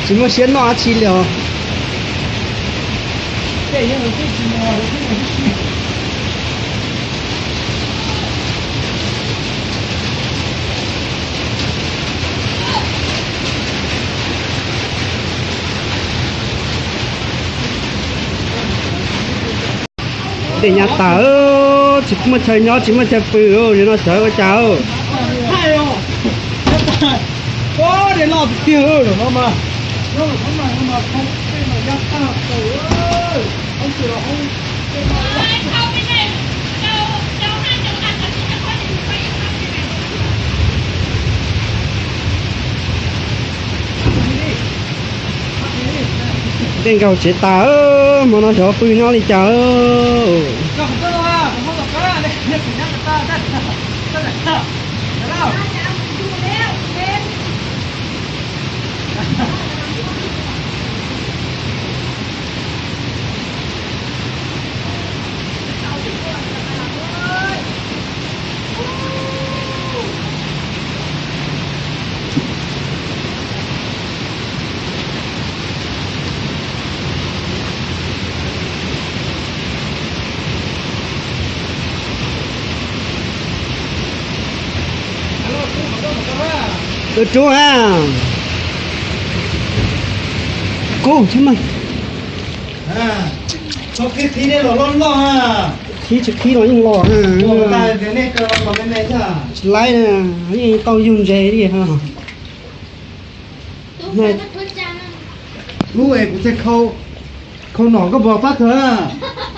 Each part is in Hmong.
Tsis muaj siab noj dab tsi li os. Dej nyab tas, tsis muaj chaw nyob tsis muaj chaw pw, zaum no sawv ua cas? Dej nkaus tsev tas, hmo no xyov pw nyob li cas. Tus rub ha, kub thiab mas. Qhib tsis qhib los yeej los, tsis laib, yeej tau yug ntses li.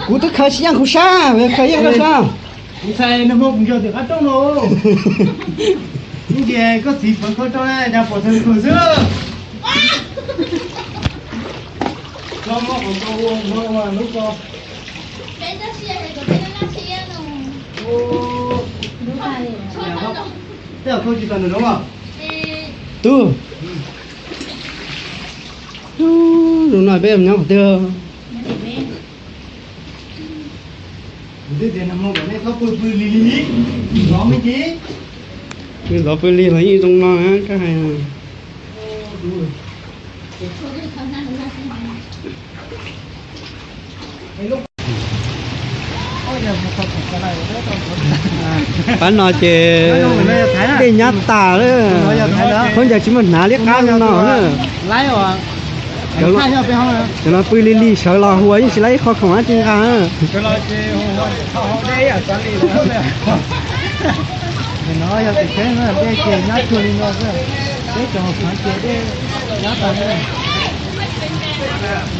Kuv twb khaws tsis yeej kuv sab, khaws yeej koj sab. Kuv ntshai nag hmo kuv nco tias qab rooj no. Ib ntsis koj txiv pov koj rau cas pom txog kuv xwb. Tej zaum khau tsis tau nws zoo os. Tub, zoo no peb nyob qhov twg? Kuv twb tias nag hmo kom nej txhob pw pw lig lig, zov me ntsis. Pw zov pw lig los yeej zoo no koj hais. Pab no ces dej nyab tas lawm, khaub ncaws tsis muaj hnav liab qab no na. Cov no pw lig lig sawv los huas yeej tsis laib ib qho khoom dab tsi nqa.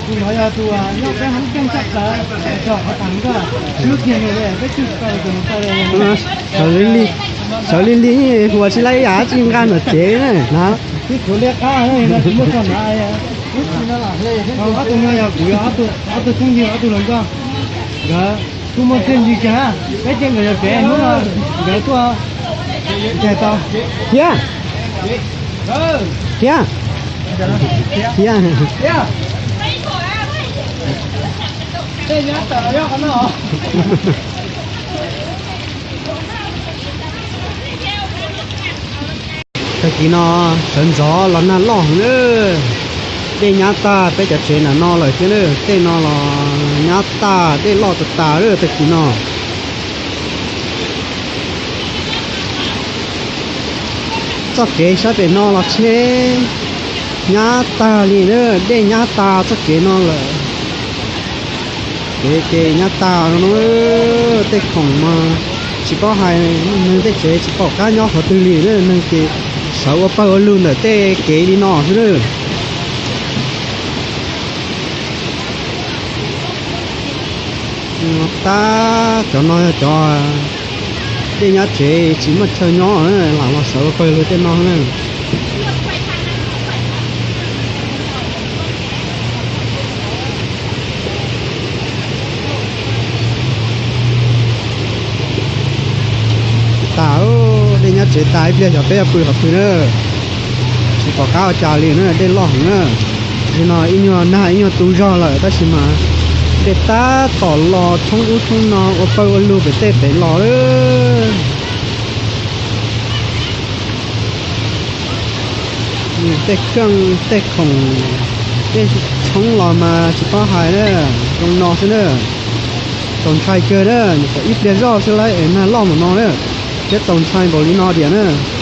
Tus no yog tus nyob peb hoob keej tshaj plaws, tso qhov tag koj, lub kiag nws li peb twb tsis tau tus nws tau li. Sawv li li, sawv li li huas tsis laib ib yam dab tsi nqa ntawm tsev na. Twb tshuav liab qab no tsis muaj txog hnav. Ob tug no yog kuv, ob tug txheeb yig ob tug hluas nkauj, nkawd kuj muaj txiaj ntsig kawg, peb cia nkawd yog tsev hnub no nkawd tuaj nrhiav tau. Thiab, thiab, thiab. Tag kis no sawv ntxov los nag loj heev na, dej nyab tag peb cov tsev ntawm no lawm thiab na, tej no los nyab tag dej loj tas tas lawm tag kis no. Txoj kev sab pem no los tsheb nyab tag li na, dej nyab tas txoj kev no lawm. Kev ces nyab tas no, tej khoom mas tsis paub hais, neeg tej tsev tsis pom qab nyob qhov twg li na, neeg ces sawv ua pawg ua lug ntawm tej kev li no xwb na. Tab cov no yog cov dej nyab tsev tsis muaj chaw nyob, lam los sawv ua pawg lug tej no na. Tas, dej nyab tsev tas ib pliag xyov peb yuav pw qhov twg na. Tsis pom qab ua cas li na, dej loj heev na. Nim no ib nyuag nag ib nyuag tu zog lawm tab sis mas Tej tab tom los tshoob ub tshoob no ua pawg ua lug pem tej pem los lawm. Tej keej tej khoom, tej tshoob los mas tsis paub hais na, zoo no xwb na. Txaus ntshai kawg na, nyuam qhuav ib pliag zoj xwb lawm es nag loj mus no na, thiab txaus ntshai npaum li no tiag na.